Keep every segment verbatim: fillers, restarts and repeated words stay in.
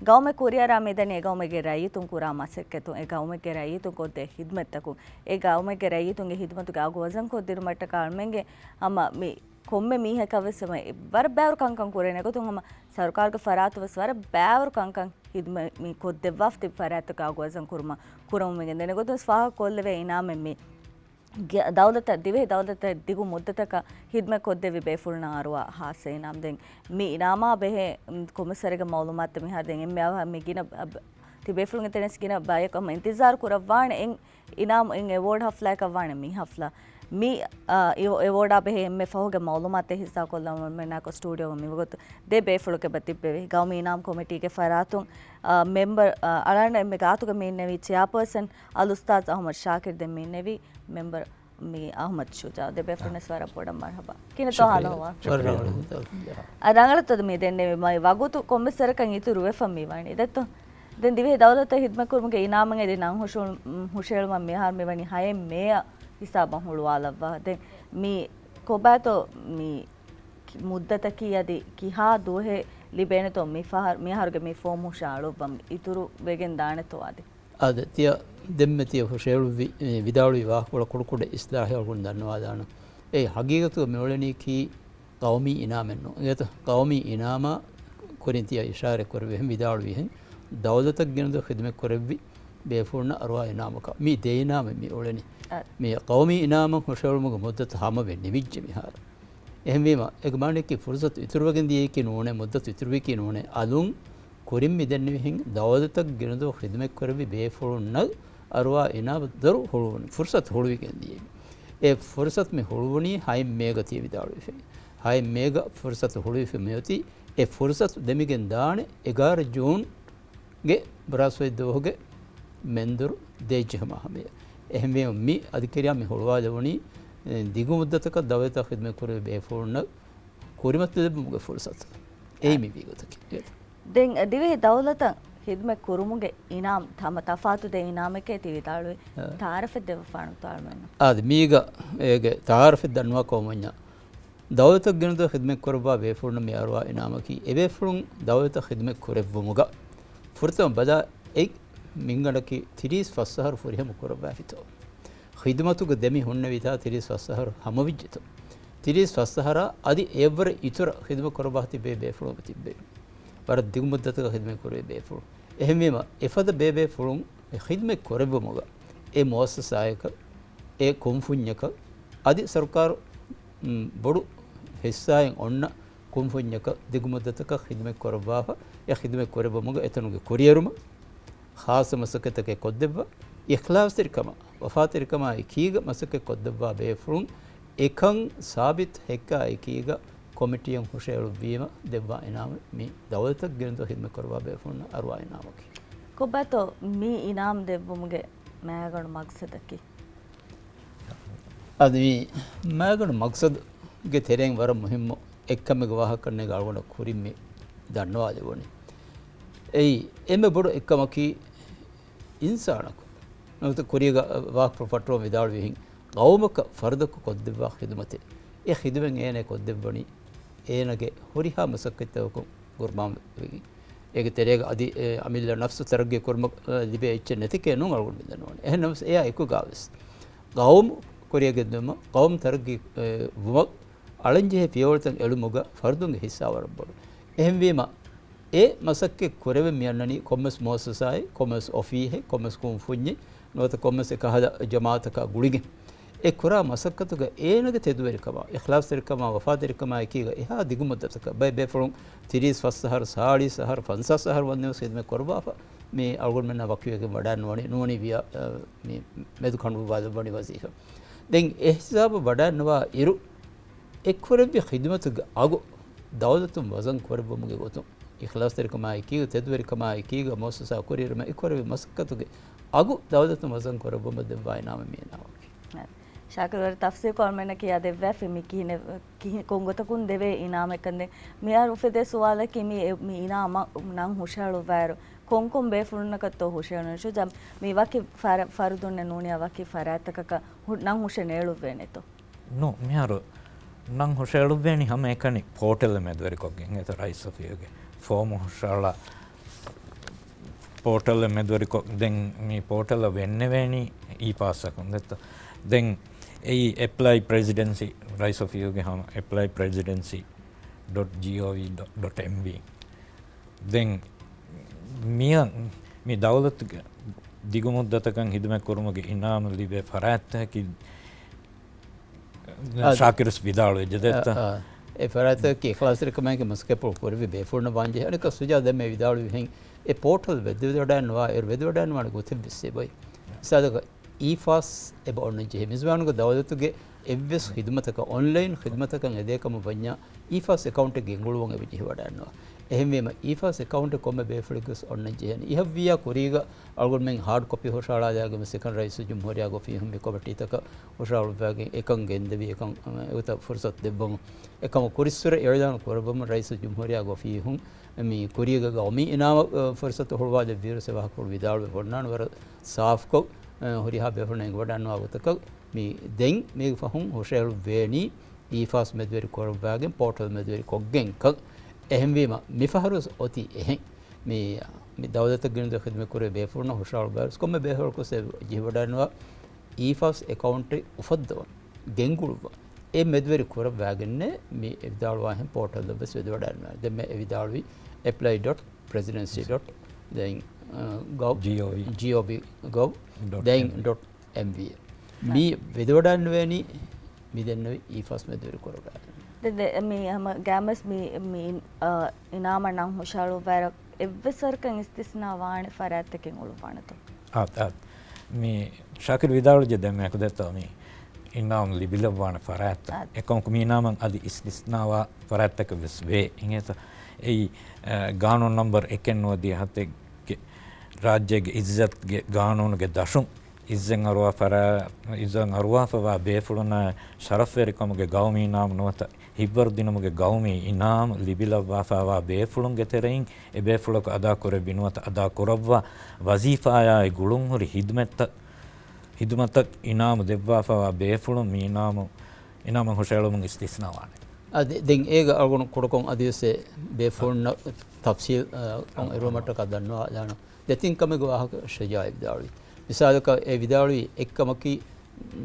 ގައުމެއް ކުރިއަރާ މިދަނީ އެ ގައުމެއްގެ ރައްޔިތުން ކުރާ މަސައްކަތުން، އެ ގައުމެއްގެ ރައްޔިތުން ކޮށްދޭ ޚިދްމަތްތަކުން، އެ ގައުމެއްގެ ރައްޔިތުންގެ ޚިދްމަތުގެ އަގު ވަޒަންކޮށްދިނުމަށްޓަކާ އަޅުމެންގެ ހަމަ މި ކޮންމެ މީހަކަށް ވެސް ހަމަ ވަރަށް ބައިވަރު ކަންކަން ކުރޭނެ ގޮތުން ހަމަ ސަރުކާރުގެ ފަރާތުން ވެސް ވަރަށް ބައިވަރު ކަންކަން ޚިދްމަތް މި ކޮށްދެއްވާފަ ތިބި ފަރާތްތަކަށް އަގު ވަޒަން ކުރުމަށް ކުރަމުން މިގެންދެނެ ގޮތުން ވެސް ފާހަގަކޮށްލެވޭ އިނާމެއް މި ގެ-، ދައުލަތަށް، ދިވެހި ދައުލަތަށް ދިގު މުއްދަތަކަށް ޚިދްމަތް ކޮށްދެއްވި ބޭފުޅުންނަށް އަރުވާ ހާއްސަ އިނާމް. ދެން މި އިނާމާ ބެހޭ، މް، ކޮމިސަރގެ މައުލޫމާތު މިހާ ދެން އެންމެ އަވަހަށް މި ގިނަ ބަ-، ތި ބޭފުޅުންގެ ތެރެންސް ގިނަ ބަޔަކު ހަމަ އިންތިޒާރު ކުރައްވާނެ އެން އިނާމް، އެން އެވޯޑް ހަފްލާއަކަށް ވާނެ މި ހަފްލާ. މި، އާ، އެ-، އެވޯޑާ ބެހޭ އެންމެ ފަހުގެ މައުލޫމާތެއް ހިއްސާކޮށްލަން މެނާކޮ ސްޓޫޑިއޯގަ މިވަގުތު ދެ ބޭފުޅު ކެބަ ތިއްބެވި. ގައުމީ އިނާމް ކޮމިޓީގެ ފަރާތުން، އާ، މެމްބަރު، އާ، އަޅާން އެންމެ ގާތުގަ މި އިންނެވީ ޗެއާޕާސަން އަލްއުސްތާޒް އަހުމަދު ޝާކިރު ދެން މި އިންނެވީ މެމްބަރު މި އަހުމަދު ޝުޖާ. ދެ ބޭފުޅުންވެސް ވަރަށް ބޮޑަށް މަރުހަބާ. ކިހިނެއްތޯ ޝުކުރިއްޔާ. ހާލު އަހުވާލު؟ ޝުކުރިއްޔާ. އަ، ރަނގަޅަށްތޯ މި ދެންނެވި މައި ވަގުތު ކޮންމެސް ވަރަކަށް އިތުރު ވެފަ މި ވަނީ. ދެއްތޯ؟ ދެން ދިވެހި ދައުލަތަށް ޚިދްމަތް ކުރުމުގެ އިނާމަށް އެދި ނަން ހުށައުޅު-، ހުށައެޅުމަށް މިހާރު މި ވަނީ ހައެއް މޭއަށް ހިސާބަށް ހުޅުވާލައްވާ. ދެން މި ކޮބާތޯ މި މުއްދަތަކީ އަދި ކިހާ ދުވަހެއް ލިބޭނެތޯ މި ފަހަރު-، މިހާރުގެ މި ފޯމް ހުށައަޅުއްވަން އިތުރު ވެގެން ދާނެތޯ އަދި؟ އާދެ، ތިޔަ ދެންމެ ތިޔަ ހުށައެޅުއްވި، އެ، ވިދާޅުވި ވާހަކަފުޅަށް ކުޑަކުޑަ އިސްލާހެއް އަޅުގަނޑު ދަންނަވާލާނަން. އެ ހަގީގަތުގަ މިއުޅެނީކީ ޤައުމީ އިނާމެއްނު. އެގޮތަށް ޤައުމީ އިނާމާ ކުރިން ތިޔަ އިޝާރަތް ކުރެއްވި ހެން ވިދާޅުވި ހެން ދައުލަތަށް ގިނަ ދުވަހު ޚިދުމަތް ކުރެއްވި ބޭފުޅުންނަށް އަރުވާ އިނާމަކަށް މި ދެ އިނާމެއް މި އުޅެނީ. އަ. މި ޤައުމީ އިނާމަށް ހުށައެޅުމުގެ މުއްދަތު ހަމަވެ ނިމިއްޖެ މިހާރު. އެހެންވީމަ، އޭގެ މާނައަކީ ފުރުސަތު އިތުރުވެގެން ދިޔައީކީ ނޫނޭ، މުއްދަތު އިތުރުވީކީ ނޫނޭ. އަލުން ކުރިން މި ދެންނެވިހެން ދައުލަތަށް ގިނަދުވަހު ޚިދުމަތްކުރެއްވި ބޭފުޅުންނަށް އަރުވާ އިނާމުދަރު ހުޅުވުން ފުރުސަތު ހުޅުވިގެން ދިޔައީ. އެ ފުރުސަތު މި ހުޅުވުނީ ހައެއް މޭގަ ތިޔަ ވިދާޅުވިފައި. ހައެއް މޭގަ ފުރުސަތު ހުޅުވިފަ މިއޮތީ އެ ފުރުސަތު ދެމިގެން ދާނެ އެގާރަ ޖޫން ގެ ބުރާސްފަތި ދުވަހުގެ މެންދުރު ދޭއްޖެހުމާ ހަމަޔަށް. އެހެންވީމަ މި އަދިކެރިޔާ މި ހުޅުވާލެވުނީ، އެ، ދިގު މުއްދަތަކަށް ދައުލަތަށް ޚިދުމަތް ކުރެއްވި ބޭފުޅުންނަށް ކުރިމަތިލެއްވުމުގެ ފުރުސަތު. އެއީ މި ވީގޮތަކީ. ދެން ދިވެހި ދައުލަތަށް ޚިދުމަތް ކުރުމުގެ އިނާމް ހަމަ ތަފާތު ދެ އިނާމެކޭ ތި ވިދާޅުވީ. އަ. ތައާރަފެއް ދެއްވާނަންތޯ އަޅުމެންނަށް؟ އާދެ، މީގަ އޭގެ ތައާރަފެއް ދަންނަވާ ކަމަށް ވަންޏާ، ދައުލަތަށް ގިނަ ދުވަހު ޚިދުމަތް ކުރައްވާ ބޭފުޅުންނަށް މި އަރުވާ އިނާމަކީ، އެ ބޭފުޅުން ދައުލަތަށް ޚިދުމަތް ކުރެއްވުމުގަ ފުރަތަމަ ބަލާ އެއް މިންގަނޑަކީ ތިރީސް ފަސް އަހަރު ފުރިހަމަ ކުރައްވާފިތޯ؟ ޚިދުމަތުގަ ދެމި ހުންނެވިތާ ތިރީސް ފަސް އަހަރު ހަމަވިއްޖެތޯ؟ ތިރީސް ފަސް އަހަރާ އަދި އެއަށްވުރެ އިތުރަށް ޚިދުމަތް ކުރައްވާ ތިބޭ ބޭފުޅުން ތިއްބެވި. ވަރަށް ދިގު މުއްދަތަކަށް ޚިދުމަތް ކުރެވޭ ބޭފުޅުން. އެހެންވީމަ، އެފަދަ ބޭބޭފުޅުން ޚިދުމަތް ކުރެއްވުމުގަ އެ މުއައްސަސާއަކަށް، އެ ކުންފުންޏަކަށް، އަދި ސަރުކާރު، މް، ބޮޑު ހިއްސާއެއް އޮންނަ ކުންފުންޏަކަށް ދިގު މުއްދަތަކަށް ޚިދުމަތް ކުރައްވާފަ، އެ ޚިދުމަތް ކުރެއްވުމުގަ އެތަނުގެ ކުރިއެރުމަށް ޚާއްޞަ މަސައްކަތްތަކެއް ކޮށްދެއްވާ، އިޚްލާޞްތެރިކަމާ، ވަފާތެރިކަމާ އެކީގަ މަސައްކަތް ކޮށްދެއްވާ ބޭފުޅުން އެކަން ސާބިތު ހެއްކާ އެކީގަ ކޮމިޓީއަށް ހުށައެޅުއްވީމަ ދެއްވާ އިނާމެއް މި ދައުލަތަށް ގިނަ ދުވަހު ޚިދުމަތް ކުރައްވާ ބޭފުޅުންނަށް އަރުވާ އިނާމަކީ. ކޮބާތޯ މި އިނާމް ދެއްވުމުގެ މައިގަނޑު މަގްސަދަކީ؟ އަދި މި މައިގަނޑު މަގްސަދުގެ ތެރެއިން ވަރަށް މުހިއްމު އެއްކަމެއްގެ ވާހަކަ ކަންނޭނގެ އަޅުގަނޑަށް ކުރިން މި ދަންނަވާލެވުނީ. އެއީ އެންމެ ބޮޑު އެއްކަމަކީ، އިންސާނަކު ނުވަތަ ކުރީގަ ވާހަކަފުޅު ފައްޓަވަން ވިދާޅުވިހެން، ޤައުމަކަށް ފަރުދަކު ކޮށްދެއްވާ ޚިދުމަތެއް، އެ ޚިދުމަތް އޭނަ ކޮށްދެއްވަނީ އޭނަގެ ހުރިހާ މަސައްކަތްތަކަކުން ގުރުބާންވެގެން. އޭގެ ތެރޭގަ އަދި، އެ، އަމިއްލަ ނަފްސު ތަރައްގީ ކުރުމަށް، އެ، ލިބޭ އެއްޗެއް ނެތިކޭ ނޫން އަޅުގަނޑު މި ދަންނަވަނީ. އެހެންނަމަވެސް އެއާ އެކުގަވެސް ޤައުމު ކުރިއަށް ގެންދިއުމަށް، ޤައުމު ތަރައްގީ، އެ، ވުމަށް އަޅަންޖެހޭ ފިޔަވަޅުތައް އެޅުމުގަ ފަރުދުންގެ ހިއްސާ ވަރަށް ބޮޑު. އެހެންވީމަ، އެ މަސައްކަތް ކުރެވެން މިއަންނަނީ ކޮންމެސް މުއައްސަސާއެއް، ކޮންމެސް އޮފީހެއް، ކޮންމެސް ކުންފުންޏެއް، ނުވަތަ ކޮންމެސް އެކަހަލަ ޖަމާއަތަކާ ގުޅިގެން. އެ ކުރާ މަސައްކަތުގަ އޭނަގެ ތެދުވެރިކަމާ، އިޚްލާޞްތެރިކަމާ، ވަފާތެރިކަމާ އެކީގަ އެހާ ދިގު މުއްދަތަކަށް ބައެއް ބޭފުޅުން ތިރީސް ފަސް އަހަރު، ސާޅީސް އަހަރު، ފަންސާސް އަހަރު ވަންދެން ވެސް ޚިދުމަތް ކުރައްވާފަ މި އަޅުގަނޑުމެންނާ ވަކިވެގެން ވަޑައިނުވަނީ، ނޫނީ ވިޔަ، އަ، މި މެދު ކަނޑުއައްވާލައްވަނީ ވަޒީފާ. ދެން އެ ހިސާބަށް ވަޑައިނުވާ އިރު، އެ ކުރެއްވި ޚިދުމަތުގެ އަގު ދައުލަތުން ވަޒަން ކުރެއްވުމުގެ ގޮތުން، އިޚްލާޞްތެރިކަމާއެކީގަ، ތެދުވެރިކަމާއެކީގަ، މުއައްސަސާ ކުރިއެރުމަށް އެ ކުރެއްވި މަސައްކަތުގެ އަގު ދައުލަތުން ވަޒަން ކުރެއްވުމަށް ދެއްވާ އިނާމެއް މި އިނާމަކީ. ޝާކިރު ވަރަށް ތަފްސީލުކޮށް އަޅުމެންނަކީ އާ ދެއްވާފަ މި ކިހިނެއް، ކިހި-، ކޮން ގޮތަކުން ދެވޭ އިނާމެއްކަން. ދެން މިހާރު އުފެދޭ ސުވާލަކީ މި އެ-، މި އިނާމަށް ނަން ހުށަހެޅުއްވާއިރު، ކޮންކޮން ބޭފުޅުންނަކަށްތޯ ހުށަހެޅުނީ؟ ޝުޖާ، މި ވަކި ފަރ-، ފަރުދުންނެއް ނޫނިއްޔާ ވަކި ފަރާތްތަކަކަށް ހު-، ނަން ހުށަނޭޅުއްވޭނެތޯ؟ ނޫ، މިހާރު ނަން ހުށައެޅުއްވޭނީ ހަމައެކަނި ޕޯޓަލް މެދުވެރިކޮށްގެން. އެތަ ރައީސް އޮފީހުގެ ފޯމު ހުށައަޅާ ޕޯޓަލް މެދުވެރިކޮށް، ދެން މި ޕޯޓަލް ވެންނެވޭނީ އީ ފާސް އަކުން ދެއްތޯ. ދެން އެއީ އެޕްލައި ޕްރެޒިޑެންސީ، ރައީސް އޮފީހުގެ ހަމަ އެޕްލައި ޕްރެޒިޑެންސީ ޑޮޓް ޖީ އޯ ވީ ޑޮޓް އެމް ވީ. ދެން މިއަށް މި ދައުލަތުގެ ދިގު މުއްދަތަކަށް ހިދުމަތް ކުރުމުގެ އިނާމު ލިބޭ ފަރާތްތަކަކީ އާ، ޝާކިރުސް ވިދާޅުވެއްޖެ ދެއްތަ؟ އާ، އާ. އެ ފަރާތްތަކަކީ އިޚްލާޞްތެރިކަމާއެކީ މަސައްކަތްޕުޅު ކުރެއްވި ބޭފުޅުންނަށް ވާންޖެހޭ. އަނެއްކާ ސުޖާ ދެންމެ ވިދާޅުވިހެން އެ ޕޯޓަލް ވެދެވަޑައިނުވާ އޭރު ވެދެވަޑައިނުވާނެ ގޮތެއްވެސް އެބައޮތް. މިސާލަކަށް އީ ފާސް އެބަ އޮންނަން ޖެހޭ. މިޒުވާނުގެ ދައުލަތުގެ އެއްވެސް ޚިދުމަތަކަށް، އޮންލައިން ޚިދުމަތަކަށް އެދޭކަމަށް ވަންޏާ އީ ފާސް އެކައުންޓެއް ގެންގުޅުވަން އެބަ ޖެހިވަޑައިނުވާ. އެހެންވީމަ އީ ފާސް އެކައުންޓެއް ކޮންމެ ބޭފުޅެއްގެވެސް އޮންނަން ޖެހޭނެ. އިހަށްވިއްޔާ ކުރީގަ އަޅުގަނޑުމެން ހާޑް ކޮޕީ ހުށަހަޅާލާގެން ސެކަންޑް ރައީސުލްޖުމްހޫރިއްޔާގެ އޮފީހުން މި ކޮމިޓީތަކަށް ހުށަހަޅުއްވާގެން އެކަން ގެންދެވި އެކަން، އެ، އެގޮތަށް ފުރުސަތު ދެއްވަމުން. އެކަމަށް ކުރިއްސުރެ އިއުލާނު ކުރައްވަމުން ރައީސުލްޖުމްހޫރިއްޔާގެ އޮފީހުން މި ކުރީގަ ގައުމީ އިނާމަށް، އަ، ފުރުސަތު ހުޅުވާލެއްވިއިރު އެ ވާހަކަފުޅު ވިދާޅުވެ ހުންނާނެ ވަރަށް ސާފުކޮށް، އަ، ހުރިހާ ބޭފުޅުންނަށް އެނގިވަޑައިނުވާ ގޮތަކަށް މި ދެން މީގެ ފަހުން ހުށަހެޅުއްވޭނީ އީ ފާސް މެދުވެރި ކުރައްވާގެން، ޕޯޓަލް މެދުވެރި ކޮށްގެންކަން. އެހެންވީމަ މިފަހަރުވެސް އޮތީ އެހެން. މި، މި ދައުލަތަށް ގިނަ ދުވަހު ޚިދުމަތް ކުރެވޭ ބޭފުޅުންނަށް ހުށަހަޅުއްވާއިރު ކޮންމެ ބޭފުޅަކުވެސް ޖެހިވަޑައިނުވާ އީ ފާސް އެކައުންޓެއް އުފައްދަވަން، ގެންގުޅުއްވަން. އެ މެދުވެރި ކުރައްވާގެންނޭ މި އެ ވިދާޅުވާހެން ޕޯޓަލްއަށްވެސް ވެދެވަޑައިގަންނަވާ. ދެންމެ އެ ވިދާޅުވީ އެޕްލައި ޑޮޓް ޕްރެޒިޑެންސީ ޑޮޓް ދެން، އަ، ގޮވް، ޖީ އޯ ވީ. ޖީ އޯ ވީ ގޮވް ޑޮޓް ދެން އެމް ވީ. ޑޮޓް އެމް ވީ. މި ވެދެވަޑައިގަންނަވަނީ މި ދެންނެވި އީ ފާސް މެދުވެރި ކުރައްވާ. ދެ، ދެ، މި ހަމަ ގައިމުވެސް މި، މި، އަ، އިނާމަށް ނަން ހުށަހަޅުއްވާއިރު އެއްވެސް ވަރަކަށް އިސްތިސްނާ ވާނެ ފަރާތްތަކެއް އުޅުއްވާނެތޯ؟ އާ، އާ. މި ޝާކިރު ވިދާޅުވެއްޖެ ދެންމެ އެކުދެއްތޯ މި އިނާމް ލިބިލައްވާނެ ފަރާތްތައް. އާ. އެކަމަކު މި އިނާމަށް އަދި އިސްތިސްނާވާ ފަރާތްތަކެއް ވެސް ވޭ. އިނގޭތަ؟ އެއީ، އަ، ގާނޫނު ނަންބަރު އެކެއް ނުވަދިހަ ހަތެއްގެ ރާއްޖޭގެ އިއްޒަތްގެ ގާނޫނުގެ ދަށުން އިއްޒަތް އަރުވާ ފަރާ-، އިއްޒަތް އަރުވާފަވާ ބޭފުޅުންނާ ޝަރަފްވެރިކަމުގެ ގައުމީ އިނާމު ނުވަތަ ހިތްވަރުދިނުމުގެ ގައުމީ އިނާމު ލިބިލައްވާފަވާ ބޭފުޅުންގެ ތެރެއިން އެ ބޭފުޅަކު އަދާކުރެއްވި ނުވަތަ އަދާކުރައްވާ ވަޒީފާއާއި ގުޅުންހުރި ހިދުމަތްތައް، ހިދުމަތަށް އިނާމު ދެއްވާފަވާ ބޭފުޅުން މި އިނާމު، އިނާމަށް ހުށަހެޅުމުން އިސްތިސްނާވާނެ. އަދި ދެން އޭގަ އަޅުގަނޑު ކުޑަކޮށް އަދިވެސް އެ ބޭފުޅުންނަށް ތަފްސީލް، އަ، ކޮށް އެރުވުމަށްޓަކާ ދަންނަވާލާނަން. ދެތިން ކަމެއްގެ ވާހަކަ ޝަޖާއަށް ވިދާޅުވި. މިސާލަކަށް އެ ވިދާޅުވީ އެއްކަމަކީ،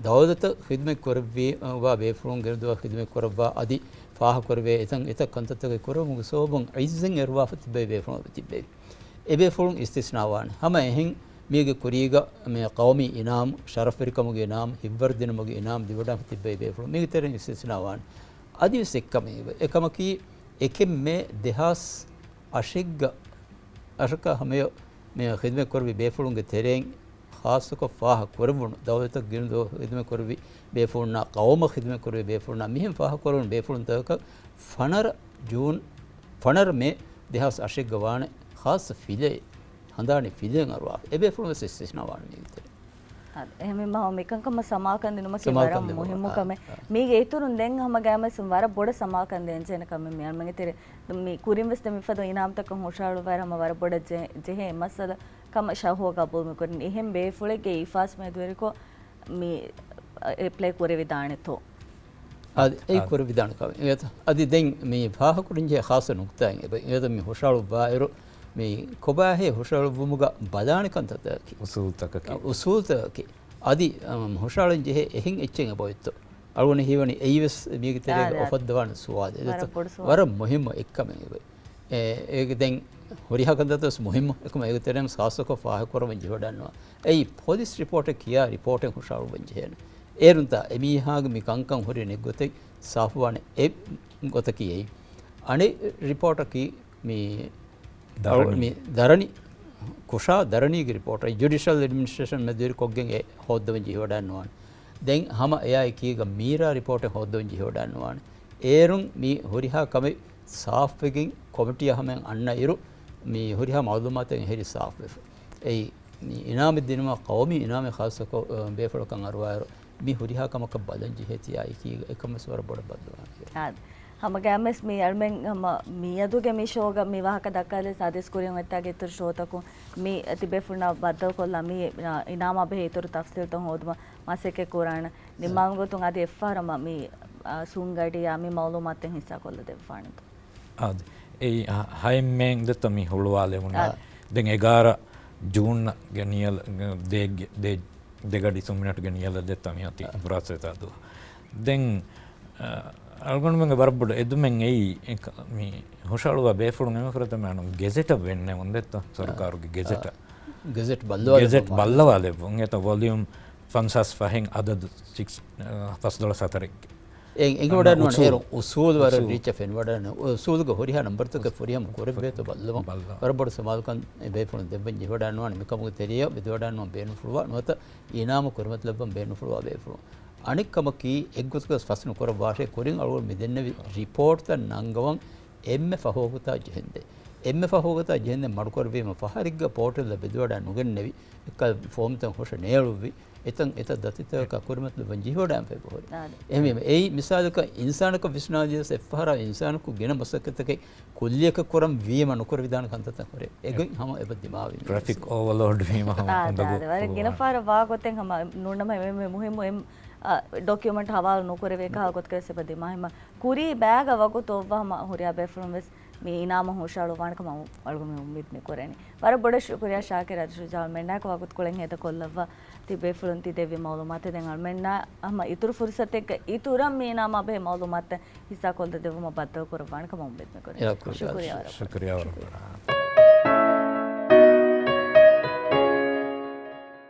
ދައުލަތަށް ޚިދުމަތް ކުރެއްވި، ވާ ބޭފުޅުން ގިނަ ދުވަހަށް ޚިދުމަތް ކުރައްވާ އަދި ފާހަގަކުރެވޭ އެތަން އެތައް ކަންތައްތަކެއް ކުރެވުމުގެ ސަބަބުން އިއްޒަތް އެރުވާފަ ތިއްބެވި ބޭފުޅުން ތިއްބެވި. އެ ބޭފުޅުން އިސްތިސްނާވާނެ. ހަމަ އެހެން މީގެ ކުރީގަ މި ޤައުމީ އިނާމު، ޝަރަފްވެރިކަމުގެ އިނާމު، ހިތްވަރުދިނުމުގެ އިނާމު ލިބިވަޑައިގެން ތިއްބެވި ބޭފުޅުން މީގެ ތެރެއިން އިސްތިސްނާވާނެ. އަދިވެސް އެއްކަމެއް އެބަ. އެކަމަކީ، އެކެއް މޭ ދެހާސް އަށެއްގަ، އަށަކަށް ހަމަޔަށް މި ޚިދުމަތް ކުރެއްވި ބޭފުޅުންގެ ތެރެއިން ޚާއްޞަކޮށް ފާހަގަ ކުރެވުނު، ދައުލަތަށް ގިނަ ދުވަހު ޚިދުމަތް ކުރެއްވި ބޭފުޅުންނާ، ޤައުމަށް ޚިދުމަތް ކުރެއްވި ބޭފުޅުންނާ، މިހެން ފާހަގަ ކުރެވުނު ބޭފުޅުންތަކަކަށް ފަނަރަ ޖޫން، ފަނަރަ މޭ ދެހާސް އަށެއްގަ ވާނެ ޚާއްޞަ ފިލައެއް، ހަނދާނީ ފިލައެއް އަރުވާފަ. އެ ބޭފުޅުން ވެސް އިސްތިސްނާ ވާނެ މީގެ ތެރެއިން. އާ، އެހެންވީމަ މިކަންކަމަށް ސަމާލުކަން ދިނުމަކީ ސަމާލުކަން ވަރަށް ދިނުމަށް، މުހިއްމު އާ، ކަމެއް. އާ. މީގެ އިތުރުން ދެން ހަމަ ގައިމުވެސް ވަރަށް ބޮޑަށް ސަމާލުކަން ދޭންޖެހޭނެ ކަމެއް މި އަޅުމެންގެ ތެރެ-، މި ކުރިންވެސް ދެން މިފަދަ އިނާމްތަކަށް ހުށަހަޅުއްވާއިރު ހަމަ ވަރަށް ބޮޑަށް ޖެ-، ޖެހޭ މައްސަލަ ކަމަށް ޝަހުވާ ގަބޫލު މި ކުރަނީ. އެހެން ބޭފުޅެއްގެ އީފާސް މެދުވެރިކޮށް މި އެޕްލައި ކުރެވިދާނެތޯ؟ އަދި އެއީ އާ. ކުރެވިދާނެ ކަމެއް. އެ، އަދި ދެން މި ފާހަގަކުރަންޖެހޭ ޚާއްޞަ ނުކުތާއެއް އެބަ، އެ މި ހުށަހަޅުއްވާއިރު މި ކޮބާހޭ ހުށަހެޅުއްވުމުގަ ބަލާނެ ކަންތައްތަކަކީ. އުސޫލުތަކަކީ. އުސޫލުތަކަކީ. އަދި، އަ، ހުށަހަޅަން ޖެހޭ އެހެން އެއްޗެއް އެބައޮތްތޯ؟ އަޅުގަނޑަށް ހީވަނީ އެއީވެސް މީގެ ތެރޭގަ އާ، އާ. އުފައްދަވާނެ ސުވާލެއް. ވަރަށް ދެއްތޯ؟ ބޮޑު ސުވާލެއް. ވަރަށް މުހިއްމު އެއްކަމެއް އެބަ. އެ، އޭގެ ދެން ހުރިހާ ކަންތައްތައް ވެސް މުހިއްމު. އެކަމަ އޭގެ ތެރެއިން ޚާއްޞަކޮށް ފާހަގަކުރައްވަން ޖެހިވަޑައިގަންނަވާ. އެއީ ޕޮލިސް ރިޕޯޓެއް ކިޔާ ރިޕޯޓެއް ހުށަހަޅުއްވަން ޖެހޭނެ. އޭރުންތާ އެމީހާގެ މި ކަންކަން ހުރި ނެތް ގޮތެއް ސާފުވާނެ އެއް ގޮތަކީ އެއީ. އަނެއް ރިޕޯޓަކީ މި ދަރަނީ. މި ދަރަނި، ކުށާ ދަރަނީގެ ރިޕޯޓް ޖުޑިޝަލް އެޑްމިނިސްޓްރޭޝަން މެދުވެރިކޮށްގެން އެ ހޯއްދަވަން ޖެހިވަޑައިގަންނަވާނެ. ދެން ހަމަ އެއާއެކީގަ މީރާ ރިޕޯޓެއް ހޯއްދަވަން ޖެހިވަޑައިގަންނަވާނެ. އޭރުން މި ހުރިހާ ކަމެއް ސާފުވެގެން ކޮމިޓީއަށް ހަމައަށް އަންނަ އިރު، މި ހުރިހާ މައުލޫމާތެއް އެހެރީ ސާފުވެފަ. އެއީ، މި އިނާމެއް ދިނުމަށް ޤައުމީ އިނާމެއް ޚާއްޞަކޮށް، އަ، ބޭފުޅަކަށް އަރުވާއިރު، މި ހުރިހާ ކަމަކަށް ބަލަން ޖެހޭތީ އާއެކީގަ އެކަންވެސް ވަރަށް ބޮޑަށް ބައްލަވާނެ. އާ، ހަމަ ގައިމުވެސް މި އަޅުމެން ހަމަ މިއަދުގެ މި ޝޯގަ މި ވާހަކަ ދައްކާލިޔަސް އަދިވެސް ކުރިން އޮތްތާގެ އިތުރު ޝޯތަކުން މި ތިބޭފުޅުންނާ ބައްދަލުކޮށްލާ މި، އާ، އިނާމާ ބެހޭ އިތުރު ތަފްސީލްތައް ހޯދުމަށް މަސައްކަތް ކުރާނަން. ނިންމާލުމުގެ ގޮތުން އަދި އެއްފަހަރު މި، އާ، ސޫން ގަޑިއާ މި މައުލޫމާތުތައް ހިއްސާކޮށްލަ ދެއްވާނެތޯ؟ އާދެ. އެއީ، އާ، ހައެއް މޭ ދެއްތޯ މި ހުޅުވާލެވުނީ. އާ. ދެން އެގާރަ ޖޫން ގެ ނިޔަލަ ދޭ، ދޭ، ދެ ގަޑި ސުން މިނެޓްގެ ނިޔަލަ ދެއްތާ މިއޮތީ ބުރާސްވެތާ ދުވަހު. ދެން އަޅުގަނޑުމެންގެ ވަރަށް ބޮޑު އެދުމެއް އެއީ، މި ހުށަހަޅުވާ ބޭފުޅުން އެންމެ ފުރަތަމަ ގެޒެޓަށް ވެންނެވުން ދެއްތޯ ސަރުކާރުގެ ގެޒެޓަށް. ގެޒެޓް ބައްލަވާ ގެޒެޓް ދެއްވުން. ބައްލަވާ ދެއްވުން. އެތަ ވޮލިއުމް ފަންސާސް ފަހެއް އަދަދު ސިކްސް، ފަސްދޮޅަސް ހަތަރެއްގެ. އެ، އެނގިވަޑައިނުވާނެ އުސޫލު. އޭރު އުސޫލު ވަރަށް ރީއްޗަށް ފެނިވަޑައިނު. އުސޫލުގެ ހުރިހާ ނަންބަރުތަކެއް ފުރިހަމަ ކުރެއްވޭތޯ ބައްލަވަން. ވަރަށް ބޮޑު ސަމާލުކަން އެ ބޭފުޅުން ދެއްވަން ޖެހިވަޑައިނުވާނެ. މިކަމުގެ ތެރެއަށް ވެދިވަޑައިނުވާން ބޭނުންފުޅުވާ ނުވަތަ އިނާމު ކުރިމަތިލައްވަން ބޭނުންފުޅުވާ ބޭފުޅުން. އަނެއްކަމަކީ، އެއްގޮތަކަށް ފަސް ނުކުރައްވާށޭ، ކުރިން އަޅުގަނޑު މި ދެންނެވި ރިޕޯޓްތައް ނަންގަވަން އެންމެ ފަހު ވަގުތާ ޖެހެންދޭ. އެންމެ ފަހު ވަގުތާ ޖެހެންދޭ މަޑުކުރެއްވީމަ ފަހަރެއްގަ ޕޯޓަލްއަށް ވެދިވަޑައި ނުގެންނެވި، އެއްކަލަ ފޯމްތައް ހުށަ ނޭޅުއްވި، އެތަން އެތައް ދަތިތަކަކާ ކުރިމަތިލައްވަން ޖެހިވަޑައިން ފޭބަހުރި. އާދެ. އެހެންވީމަ، އެއީ މިސާލަކަށް އިންސާނަކަށް ވިސްނާލިޔަސް އެއްފަހަރާ އިންސާނަކު ގިނަ މަސައްކަތްތަކެއް ކުއްލިއަކަށް ކުރަން ވީމަ ނުކުރެވިދާނެ ކަންތައްތައް ކުރޭ. އެގޮތް ހަމަ އެބަ ދިމާވީ. ޓްރެފިކް އޯވަރލޯޑް ވީމަ ހަމަ އާދެ، އުނދަގޫ އާދެ. ވަރަށް ގިނަ ފަހަރަށް ވާ ގޮތެއް ހަމަ ނޫންނަމަ އެ މުހިއްމު އެ، އަ، ޑޮކިއުމެންޓް ހަވާލު ނުކުރެވޭ ކަހަލަ ގޮތަކަށް ވެސް އެބަ ދިމާ ހަމަ ކުރީ ބައިގަ ވަގުތު އޮއްވާ ހަމަ ހުރިހާ ބޭފުޅުން ވެސް މި އިނާމަށް ހުށަހަޅުއްވާނެ ކަމަށް އަޅުގަނޑު އުއްމީދު މި ކުރަނީ. ވަރަށް ބޮޑަށް ޝުކުރިޔާ ޝާކިރާ ޝުޖާއު އަޅުމެންނާއެކު ވަގުތުކޮޅެއް ހޭދަކޮށްލައްވާ ތި ބޭފުޅުން ތި ދެއްވި މައުލޫމާތު. ދެން އަޅުމެންނާ ހަމަ އިތުރު ފުރުސަތެއްގަ އިތުރަށް މި އިނާމާ ބެހޭ މައުލޫމާތު ހިއްސާކޮށްލަދެއްވުމަށް ބައްދަލުކުރައްވާނެ ކަމަށް އުއްމީދު މި ކުރަނީ. ޝުކުރިޔާ ވަރަށް. ޝުކުރިޔާ ވަރަށް ބޮޑަށް.